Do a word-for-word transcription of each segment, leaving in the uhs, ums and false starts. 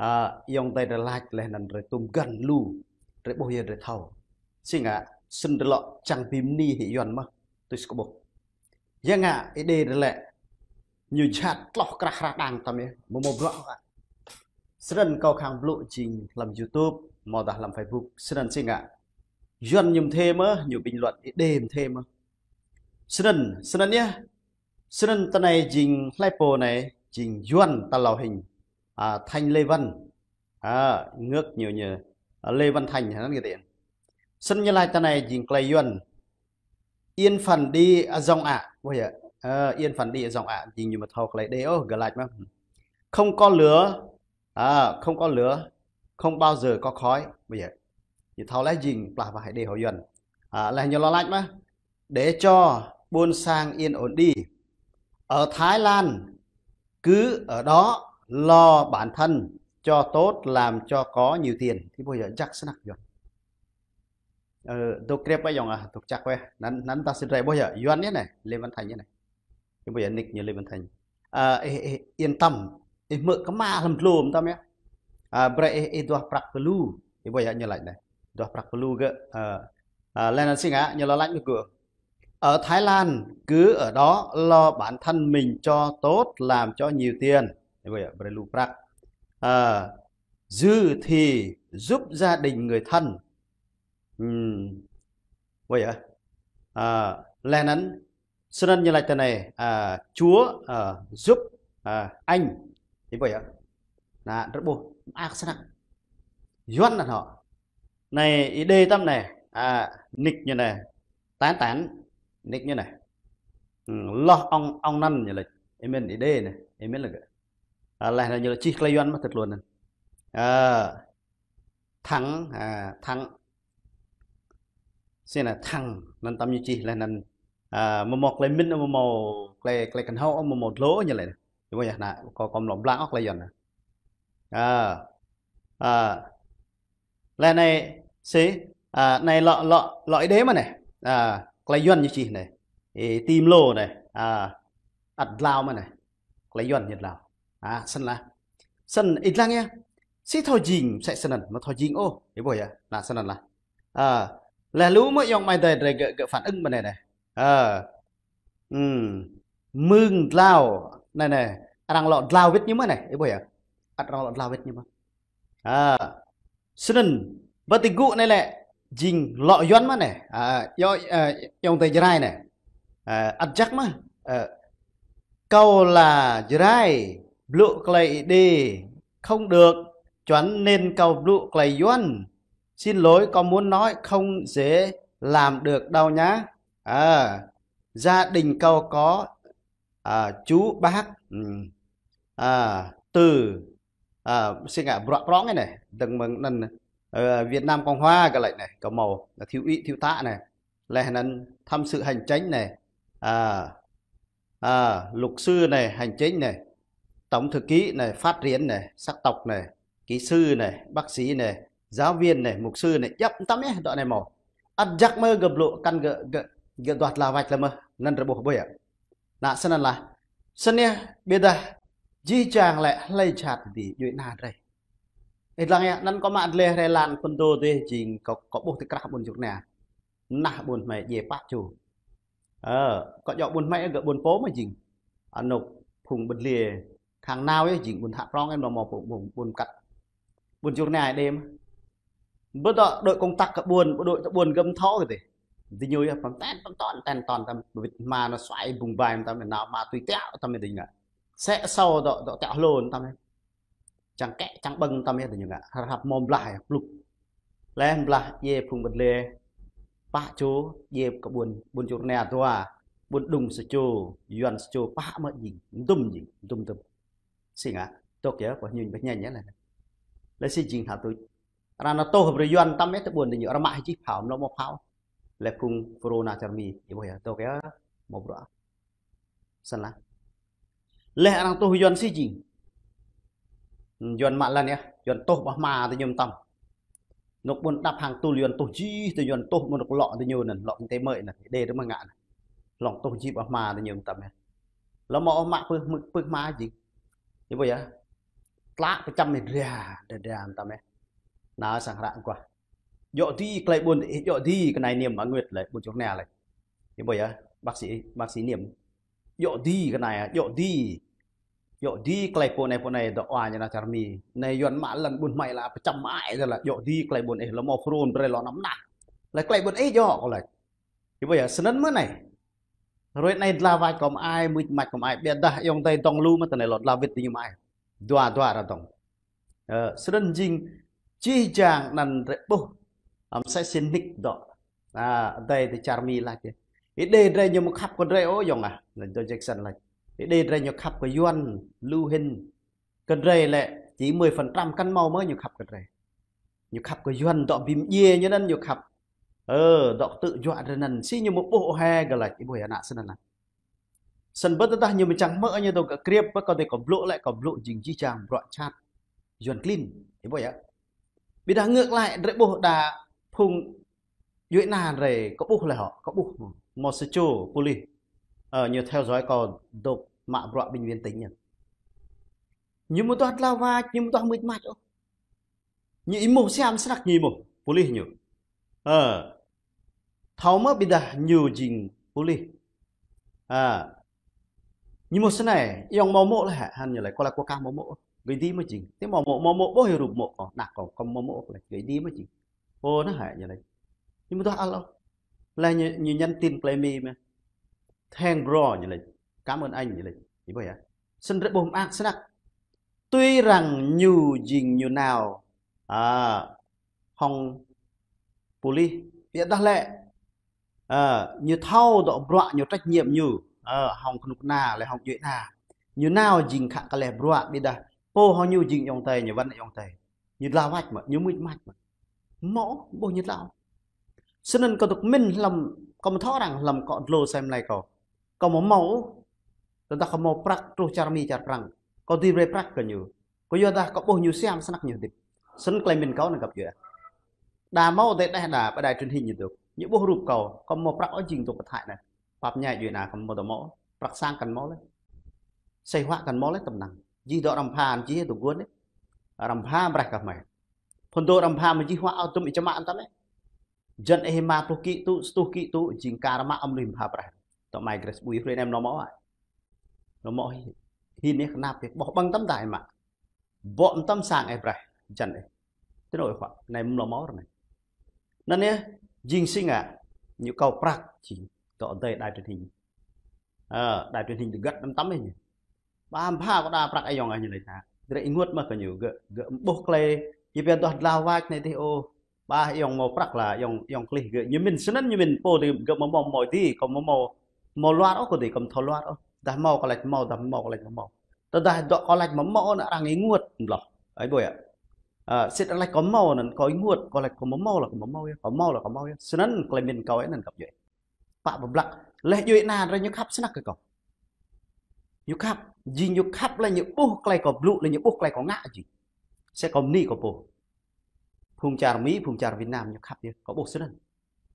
A, ayŏng adơi drơi lač laih anŭn drơi tŭm găn lu, drơi ƀuh yơh drơi thâo. Sĭt ngă, snăn drơi lŏ čang bi mni hĭ Yuăn mơh, tui si kâo ƀuh. Yua ngă Êđê drơi lĕ, ñu jhat tloh krah hrah đang tăm yơh, mơ̆ mâo bruă kơ. Snăn kâo khăng blŭ jing hlăm YouTube, mâo dah hlăm Facebook, snăn sĭt ngă. Yuăn ñu mthê mơh, ñu bình luận Êđê mthê mơh. Snăn, snăn yơh, snăn tơ anai jing hlei pô anai, jing Yuăn ta lâo hĭn. A, Thanh Lê Văn. A, ngược ñu ñu, a, Lê Văn Thanh, anăn kơ tian. Snăn ñu lač tơ anai jing klei Yuăn. Yên phận đi, a, giọng ạ. Ƀuh yơh. A, yên phận đi, a, giọng ạ. Jing ñu mơ̆ thâo klei Êđê ôh, gơ̆ lač mơh. Không có lửa, a, không có lửa, không bao giờ có khói. Ƀuh yơh. Ñu thâo laih jing plah wah Êđê hŏ Yuăn. A, laih ñu lŏ lač mơh. Để cho buôn sang yên ổn đi. Ở Thái Lan, cứ ở đó lo bản thân cho tốt, làm cho có nhiều tiền. Ih ƀuh yơh, jăk snăk Yuăn. Ơ, dôk krep ƀai yŏng a, dôk čăk weh. Anăn, anăn ta sĭt rai ƀuh yơh, Yuăn yơh anai, Lê Văn Thanh yơh anai. Ih ƀuh yơh, nick ñu Lê Văn Thanh. A, ih, ih, yên tâm. Ih hmư̆ kơ mă hlăm dlô mơtam yơh. A, brơi ih, ih duah prăk pơ lu. Ih ƀuh yơh ñu lač anai. Duah prăk pơ lu gơ̆. A, a, laih anăn sĭt ngă, ñu lŏ lač mơh gơ̆. Ở Thái Lan, cứ ở đó lo bản thân mình cho tốt, làm cho nhiều tiền. Ih ƀuh yơh, brơi lu prăk. A, dư thì giúp gia đình người thân. Hm. Ƀuh yơh. A, laih anăn, snăn ñu lač tơ anai, a, Chúa, a, giúp, a, anh. Ih ƀuh yơh. Anăn, drơi ƀuh, mơak snăk. Yuăn anăn hŏ. Anai, Êđê tăm anai, a, nick ñu anai. Tán tán, nick ñu anai. Hm, loh ŏng, ŏng anăn ñu lač. Ih mĭn Êđê anai, ih mĭn lĕ gơ̆. A, laih anăn ñu lač čih klei Yuăn mơh tơl anăn. A, Thắng, a, Thắng. Sĭt ngă Thắng, anăn tăm ñu čih laih anăn. A, mơ̆ mâo klei mĭn, mơ̆ mâo klei, klei kơnhâo, mơ̆ mâo dlô ñu lač. Ih ƀuh yơh anăn, kâo, kâo amâo lŏ blang ôh klei Yuăn anăn. A, a, laih anai sĭt, a, anai lŏ, lŏ, lŏ Êđê mơh anai. A, klei Yuăn ñu čih anai. Ih tìm lô anai. A, ăt dlao mơh anai. Klei Yuăn ñu dlao. A, snăn lah. Snăn ih dlăng yơh. Si thâo jing, msĕ snăn, mơ̆ thâo jing ôh. Ih ƀuh yơh, anăn snăn lah. A, laih lu mơ̆ ayŏng amai adơi drơi gơ̆, gơ̆ phản ứng mơ̆ anai anai. A, hm, mưng dlao, anai anai, arăng lŏ dlao wĭt ñu mơh anai, ih ƀuh yơh. Ăt arăng lŏ dlao wĭt ñu mơh. A, snăn, ƀơi ti gŭ anai lĕ, jing lŏ Yuăn mơh anai. A, yua, a, ayŏng adơi Jrai anai. A, ăt jăk mơh. A, kâo là Jrai, blŭ klei Êđê không được, chuẩn nên kâo blŭ klei Yuăn. Xin lỗi, con muốn nói không dễ làm được đâu nhá. À, gia đình kâo có, à, chú bác, ừm, à, từ, à, sĭt ngă bruă prŏng anai, dơ̆ng mơ̆ng anăn, ơ, Việt Nam Cộng Hòa gơ̆ lač anai, kâo mâo, thiếu úy, thiếu tá anai. Laih anăn thăm sự hành chính anai, à, à, luật sư anai, hành chính anai, tổng thư ký anai, phát triển anai, sắc tộc anai, kỹ sư anai, bác sĩ anai, giáo viên anai, mục sư anai, djăp mơtam yơh, dŏ anai mâo. Ăt jăk mơ̆ gơ̆ blŭ kăn gơ̆, gơ̆, gơ̆ duah tơlơi wăt lĕ mơ̆, anăn rơbuh ƀuh yơh. Anăn snăn lah. Snăn yơh, ƀiădah, jih jang lĕ hlei jhat dih, djuê ana drei. Ih dlăng yơh, anăn kâo mă dleh hrei lan phŭn dô dih, jing kâo, kâo ƀuh ti krah ƀuôn Čư̆ Rơnia. Nah ƀuôn hmei djai pă čô. Ơ, kâo djŏ ƀuôn hmei gơ̆ ƀuôn pô mơ̆ jing. Anôk phung ƀơ̆t dliê khăng nao yơh jing ƀuôn hă prŏng yơh mâo mâo phung ƀuôn, ƀuôn kăt. Ƀuôn Čư̆ Rơnia đêm. Bơ dŏ đội công tác kơ ƀuôn, bộ đội kơ ƀuôn gơ̆ thâo kơ dih. Dih ñu yơh pơm ten, pơm ton, ten ton tam, bơ wĭt hma anŭn suai bung bai tam, nao hma tui tiăo tam dih ngă. Sĕ sâu dŏ, dŏ tiăo hlô tam. Čang kĕ, čang ƀơ̆ng tam yơh dih ñu ngă. Hrăp mâo blah yơh, plŭk. Laih blah djai phung ƀơ̆t dliê, pă čô, djai kơ ƀuôn, ƀuôn Čư̆ Rơnia dua, ƀuôn Đung sa čô, Yuăn sa čô, pă mơ̆ jing, dŭm jing, dŭm dŭm. Sĭt ngă, tŏk yơh, pơ ñuñ pơ ñañ yơh lĕ. Lĕ si jing hă tui. Arăng nao tuh brơi Yuăn tam yơh tơ ƀuôn dih ñu, arăng mă hĭ čih phao, mlâo mâo phao. Lĕ phung Corona čar Mi, ih ƀuh yơh, tŏk yơh, mâo bruă. Snăn lah. Leh arăng tuh Yuăn si jing. Yuăn mă lăn yơh, Yuăn tuh ƀơi hma dih ñu mơtam. Anôk ƀuôn Đăp hăng Tŭl Yuăn tuh jih, tơ Yuăn tuh ƀuôn anôk lŏ dih ñu anăn, lŏ kinh tế mới anăn, đê rơmah ngă anăn. Lŏ tuh jih ƀơi hma dih ñu mơtam yơh. Lŏ mâo ôh mă pưh, pưh hma jing. Ih ƀuh yơh. Plă pơčăm ih dra, dra, dra, tam ih. Nao sang hră guah. Djơ̆ dih klei ƀôn ih, djơ̆ dih kơ anai Niêm Nguyệt lĕ, ƀôn čŏk nao lĕ. Ih ƀuh yơh, bác sĩ, bác sĩ Niêm. Djơ̆ dih kơ anai, djơ̆ dih. Djơ̆ dih klei pô anai, pô anai dŏ wa ñu nao čar Mi. Anai Yuan mă lŏn ƀôn hmei lă pơčăm ai dơ̆ lă, djơ̆ dih klei ƀôn ih lă mâo phron brei lŏ năm nah. Lĕ klei ƀôn ih djơ̆ kơ lĕ. Ih ƀuh yơh, snăn mơ̆ anai. Hruê anai dlao wač kơ mă ai, mưč mač kơ mă ai, ƀiădah ayŏng adơi dŏng lu mơ̆ tơ anai lŏ dlao wĭt tơ ñu mă ai. Dua, dua ră dŏng. Ơ, snăn jing jih jang anăn drei ƀuh, ăm, sai sin nik dŏ. A, adơi ti čar Mi lač yơh. Ih đei drei ñu mơ̆ khăp kơ drei ôh ayŏng ah. Anăn dŏ Jackson lač. Ih đei drei ñu khăp kơ Yuan, lu hĭn. Kơ drei lĕ, chỉ mười phần trăm kăn mâo mơ̆ ñu khăp kơ drei. Ñu khăp kơ Yuan dŏ bi mdjiê ñu anăn ñu khăp. Ơ, dŏ ktư̆ juă drei anăn. Si ñu mơ̆ ƀuh ôh hĕ gơ̆ lač, ih ƀuh yơh ană snăn anăn. Snăn ƀơ̆t tơdah ñu mơ̆ čang hmư̆ ñu dŏ gơ̆ kriêp, ƀơ̆t kơ dei kơ blŭ lĕ, kơ blŭ jing jih jang bruă čăt Yuan klin. Ih ƀuh yơh. Ƀiădah ngược lại drei ƀuh đa phung djuê ana drei kơ ƀuh lĕ hŏ, kơ ƀuh. Mâo sa čô pôlis. Ơ, ñu theo dõi kâo dŏ mă bruă bệnh viện tỉnh ñu. Ñu mơ̆ duah dlao wač, ñu mơ̆ duah mưč mač ôh. Ñu êmuh siam snăk ñu êmuh, pôlis ñu. Ơ. Thâo mơ̆ ƀiădah ñu jing pôlis. Ơ. Ñu êmuh snei, ayŏng mâo mô̆ lĕ hă, hăn ñu lač, kâo lač kâo ka mâo mô̆ ôh. Gơ̆ dih mơ̆ jing. Tơ mâo mô̆, mâo mô̆ ƀuh hrup mô̆ kâo, ană kâo, kâo mâo mô̆ ôh, lač gơ̆ dih mơ̆ jing. Ơ, anai hă ñu lač. Ñu mơ̆ duah ăl ôh. Lač ñu, ñu nhắn tin klei Mi mơ̆. Thank bro, ñu lač. Cảm ơn anh, ñu lač. Ih ƀuh yơh. Snăn drei ƀuh mơak snăk. Tui arăng ñu jing ñu nao, a, hŏng pôlis. Ƀiădah lĕ, a, ñu thâo dŏ bruă ñu trách nhiệm ñu, a, hŏng kơnuk kơna lĕ hŏng djuê ana. Ñu nao jing khă kơ leh bruă ƀiădah pô hŏng ñu jing ayŏng adơi, ñu wăn ayŏng adơi. Ñu dlao wač mơ̆, ñu mưč mač mơ̆. Mâo, ƀuh ñu dlao. Snăn kâo dŏ mĭn hlăm, kâo mơ̆ thâo arăng hlăm akŏ dlô sem lei kâo. Kâo mâo mâo, tơdah kâo mâo prăk truh čar Mi čar Prăng. Kâo dưi brei prăk kơ ñu. Kyuadah kâo ƀuh ñu siam snăk ñu hơdip. Snăn klei mĭn kâo anăn găp djuê. Đa mâo dei đeh đa, ƀơi đài truyền hình ñu dŏ. Ñu ƀuh hrup kâo, kâo mâo prăk ôh jing dŏ pơ Thái anei. Pap ñai djuê ana kâo mâo dŏ mâo, prăk sang kăn mâo leh. Sei huă kăn mâo leh tăm năng. Jih dŏ răm pha, jih dŏ guôn leh. Răm pha braih kơ hmei. Phŭn dŏ răm pha mơ̆ jih huă ôh tŭm ih čơmă anăn tăm leh. Jăn ih mă pluh kĭ tŭ, sa êtuh kĭ tŭ, jing kar mă amlih mơ̆ pha braih. Tŏ mai Grace ƀuh hruê anei mlâo mâo ai. Mlâo mâo hi-, hin ih kơnăp ih, ƀuh ƀơ̆ng tăm dah ih mă. Bŏ tăm sang ih braih, jăn ih. Tơ nô ih huă, anei mlâo mâo ră anei. Anăn yơh, jing si ngă, ñu kâo prăk, jing, tŏ adơi đài truyền hình. Ơ, đài truyền hình dơgăt năm tăm ih ñu. Ba mpha kơ đa prăk ayŏng ah ñu lač hă. Drei ênguôt mơ̆ kơ ñu gơ̆, gơ̆ ƀuh klei, ñu pia duah dlao wač anei dih ôh. Ba ayŏng mâo prăk lă, ayŏng, ayŏng klih gơ̆. Ñu mĭn snăn ñu mĭn pô dih gơ̆ mâo mâo mâo dih, kâo mâo mâo, mâo luar ôh kơ dih, kâo mâo thâo luar ôh. Dah mâo kâo lač mâo, dah mâo kâo lač mâo mâo. Tơdah dŏ kâo lač mâo mâo anăn arăng ênguôt ƀlŏh. Ai ƀuh yơh. Ơ, sĭt arăng lač kâo mâo anăn kâo ênguôt, kâo lač kâo mâo mâo lă kâo mâo mâo yơh, kâo mâo lă kâo mâo yơh. Snăn klei mĭn kâo anăn găp djuê. Pă pơblăk. Leh djuê ana drei ñu khăp snăk kơ kâo. Ñu khăp, jing ñu khăp leh ñu ƀuh klei kâo blŭ, leh ñu ƀuh klei kâo ngă jing. Sĕ kâo mni kâo pô. Phung čar Mi, phung čar Việt Nam ñu khăp yơh, kâo ƀuh snăn.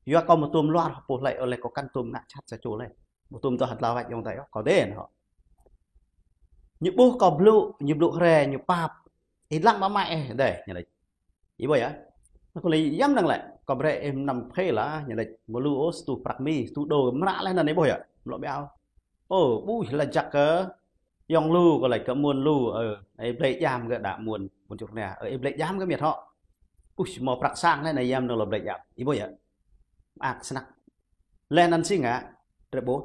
Yua kâo mâo tŭm luar pô hlei, ơ leh kâo kăn tŭm ngă čăt sa čô leh. Mâo tŭm duah dlao wač ayŏng adơi, kâo dê nao. Ñu ƀuh kâo blŭ, ñu blŭ hre, ñu pap. Ih lăng mă mă ih dê, ñu lač. Ih ƀuh yơh. Kâo lač yăm năng lĕ, kâo brei ih năm phê lah, ñu lač, mâo lu ôh, sa êtuh prăk Mi, sa êtuh đô, mră leh anăn ih ƀuh yơh, mlŏ ƀiă. Ơ, ƀuh lač jăk kơ, ayŏng lu, kâo lač kơ amuôn lu, ơ, ih blei djam kơ đa amuôn, amuôn čŭk anei, ơ, ih blei djam kơ miêt hŏ. Ƀuh, mâo prăk sang leh anăn yăm năng lŏ blei djam, ih ƀuh yơh. Mơak snăk. Leh anăn si ngă, drei ƀuh.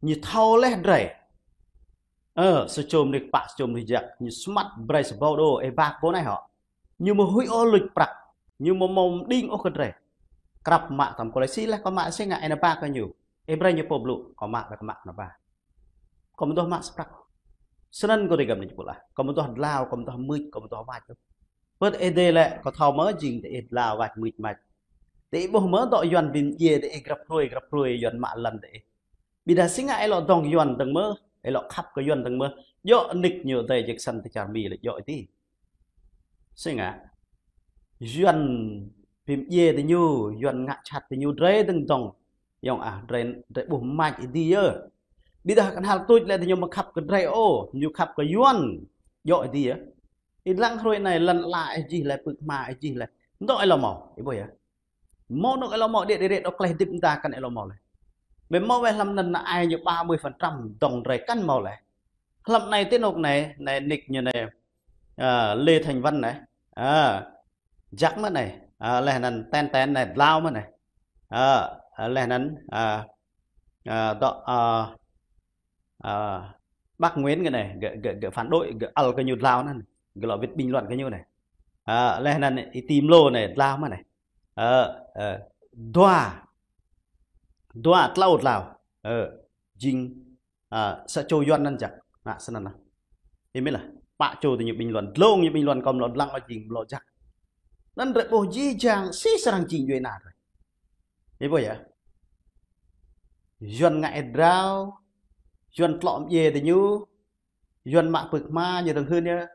Ñu thâo leh drei. Ơ, sa čô mnuih kpă, sa čô mnuih jăk, ñu smăt brei sa êbâo đô, ih ba kơ pô anei hŏ. Ñu mâo huĭ ôh luč prăk, ñu mâo mâo mđing ôh kơ drei. Krăp mă tăm kâo lač si leh kâo mă si ngă ih nao ba kơ ñu. Ih brei ñu pô blŭ, kâo mă leh kâo mă nao ba. Kâo mâo duah mă sa prăk. Snăn kâo dei găp anei jơpul ah. Kâo mâo duah dlao, kâo mâo duah mưč, kâo mâo duah wač. Ƀơ̆t ih dê lĕ, kâo thâo mơ̆ jing dê ih dlao wač mưč mač. Dê ih ƀuh mơ̆ dŏ Yuan bi mdjiê dê ih grăp hruê, grăp hruê Yuan mă lŏn dê ih. Ƀiădah si ngă ih lŏ dŏng Yuan dơ̆ng mơ̆, ih lŏ khăp kơ Yuan dơ̆ng mơ̆, djŏ nik ñu adơi Jackson ti čar Mi lĕ djŏ ih dih. Si ngă. Yuan bi mdjiê diñu, Yuan ngă čăt diñu drei dơ̆ng dŏng. Ayŏng ah, drei, drei ƀuh mač ih dih yơh. Ƀiădah kơnhal tuč lĕ diñu mâo khăp kơ drei ôh, ñu khăp kơ Yuan. Djŏ ih dih yơh. Ih lăng hrơi anai lăn ala ih jih laih, pưk hma ih jih laih. Dŏ ih lŏ hmâo, ih ƀuh yơh. Hmâo anŏ ih lŏ hmâo, đĭ đĭ đĭ dŏ kleh hơdip mơta kăn ih lŏ hmâo laih. Ƀĕ hmâo wơ̆t hlăm anăn anai ñu ba mươi phần trăm dŏng drơi kăn hmâo laih. Hlăm anai ti anŏ anai, anai nick ñu anai, ơ, Lê Thanh Vân anai. Ơ, Jăk mơ̆n anai. Ơ, laih anăn Ten Ten anai, dlao mơ̆n anai. Ơ, laih anăn, ơ, ơ, dŏ, ơ, ơ, Bắc Nguyễn kơ anai, gơ̆, gơ̆, gơ̆ phản đối, gơ̆ ăl kơ ñu dlao anăn. Gơ̆ lŏ wĭt bình luận kơ ñu anai. Ơ, laih anăn Y Tim Lô anai, dlao mơ̆n anai. Ơ, ơ, dua. Dua, tlâo dlao. Ơ, jing, ơ, sa čô Yuan anăn jăk. Anai, snăn anai. Ih mĭn lah. Pă čô tơ ñu bình luận. Dlông ñu bình luận kơ mlŏ lăng lŏ jing, mlŏ jăk. Anăn drei ƀuh jih jang si srăng jing djuai anai drei. Ih ƀuh yơh. Yuan ngă ih drao. Yuan tlŏ mdjiê tơ ñu. Yuan mă pưk hma ñu dơ̆ng hưn yơh.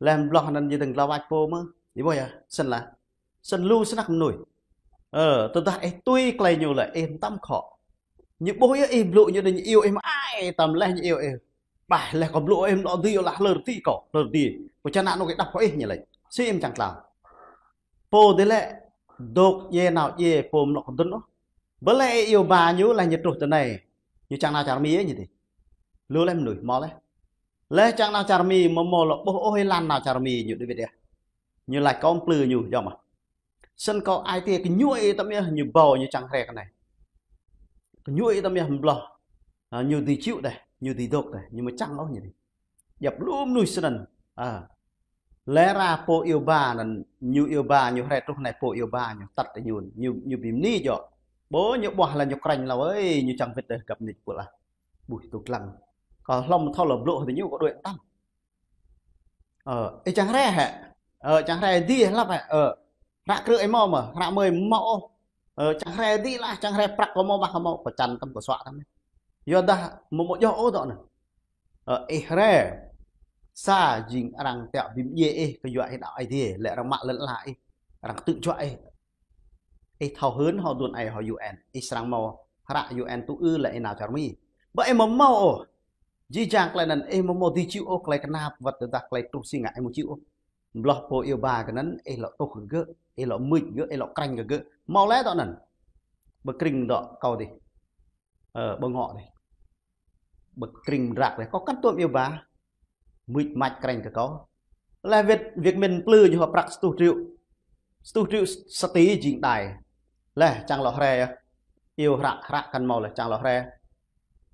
Laih anăn bloh anăn ñu dơ̆ng dlao wač pô mơ̆n. Ih ƀuh yơh, snăn lah. Snăn lu snăk mnuih. Ơ, tơdah ih tui klei ñu lĕ, ih mơtam khŏ. Ñu ƀuh yơh ih blŭ ñu đĭ ñu iêu ih mơai, tăm laih ñu iêu ih. Bah, laih kâo blŭ ih mlŏ dưi lah hlơr ti kâo, hlơr ti. Kâo čang anŏ kơ đăp kơ ih ñu laĭ. Si ih čang tlao. Pô dih lĕ, dôk djiê nao djiê pô mlŏ kơdŭn ôh. Bơ lĕ ih iêu ba ñu laih ñu truh tơ anai. Ñu čang nao čar Mi yơh ñu dih. Lu laih mnuih, hmâo laih. Laih čang nao čar Mi, mơ̆ hmâo lŏ ƀuh ôh ih lăn nao čar Mi ñu đuaĭ wĭt yơh. Ñu lač kâo mplư ñu, yơh mơ̆. Snăn kâo ai tiê kơ ñu ih tăm yơh ñu ƀâo ñu čang hre kơ anai. Kơ ñu ih tăm yơh mbloh. Ơ, ñu dưi čiu deh, ñu dưi dôk deh, ñu mơčang ôh ñu dih. Djăp lu mnuih snăn. Ơ. Lĕ ra pô iêu ba anăn, ñu iêu ba ñu hre truh anai pô iêu ba ñu tăt tơ ñu, ñu, ñu bi mni djŏ. Ƀuh ñu ƀuah lah ñu krĕng lah, ơi, ñu čang wĭt deh găp nik pô lah. Ƀuh tŭ lăng. Kâo hlŏm thâo lŏ blŭ tơ ñu kâo đuaĭ mơtam. Ơ, ih čang hre hĕ? Ơ, čang hre dih hlăp hĕ? Ơ, hră krư̆ ih hmâo mơ̆? Hră mơi hmâo ôh. Ơ, čang hre dih lah, čang hre prăk kâo hmâo mơ̆ kâo hmâo, kâo čan tăm kâo suă tăm. Yua dah mơ̆ mơ̆ djŏ ôh dŏ anăn. Ơ, ih hre. Sa jing arăng tiŏ bi mdjiê ih kơ yua ih đaŏ Aê Diê, lĕ arăng mă lăn ala ih. Arăng ktư̆ juă ih. Ih thâo hưn hŏ dŭn ai hŏ U N. Ih srăng hmâo hră U N tŭ ư lĕ ih nao čar Mi. Ƀơ ih mơ̆ hmâo ôh. Jih jang klei anăn ih mơ̆ hmâo dưi čiu ôh klei knap wăt tơdah klei truh si ngă ih mơ̆ čiu ôh. Mbloh pô iêu ba kơ anăn ih lŏ tuh kơ gơ̆, ih lŏ mưč gơ̆, ih lŏ krĕng kơ gơ̆. Hmâo lĕ dŏ anăn. Bơ krĭng dŏ kâo dih. Ơ, ƀơ̆ng ngŏ dih. Bơ krĭng mdrak dih. Kâo kăn tuôm iêu ba. Mưč mač krĕng kơ kâo. Laih Việt, Việt Minh mplư ñu hŏ prăk sa tuh triệu. Sa tuh triệu sa tỉ jing đai. Laih čang lŏ hre yơh. Iêu hră, hră kăn hmâo laih čang lŏ hre.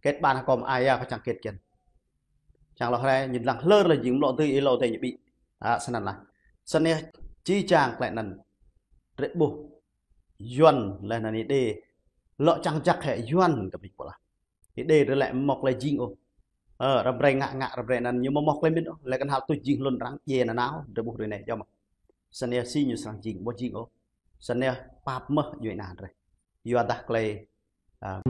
Kết bạn hơkôm ai yơh kâo čang kết kiăng. Čang lŏ hre, ñu lăng hlơr lah jing mlŏ dưi ih lŏ dê ñu ƀĭ. Ơ, snăn lah. Snăn yơh, jih jang klei anăn. Drei ƀuh. Yuan laih anăn Êđê. Lŏ čang jăk hĕ Yuan kơ ƀĭ pô lah. Êđê drei lĕ mơ̆ mâo klei jing ôh. Ơ, ră brei ngă ngă ră brei anăn ñu mơ̆ mâo klei mĭn ôh. Lĕ kăn hăl tuč jing hlŭn arăng djiê nanao, drei ƀuh ră anai, yơh mơ̆. Snăn yơh si ñu srăng jing, ƀu jing ôh. Snăn yơh pap mơh djuai anăn drei. Yua dah klei, ơ,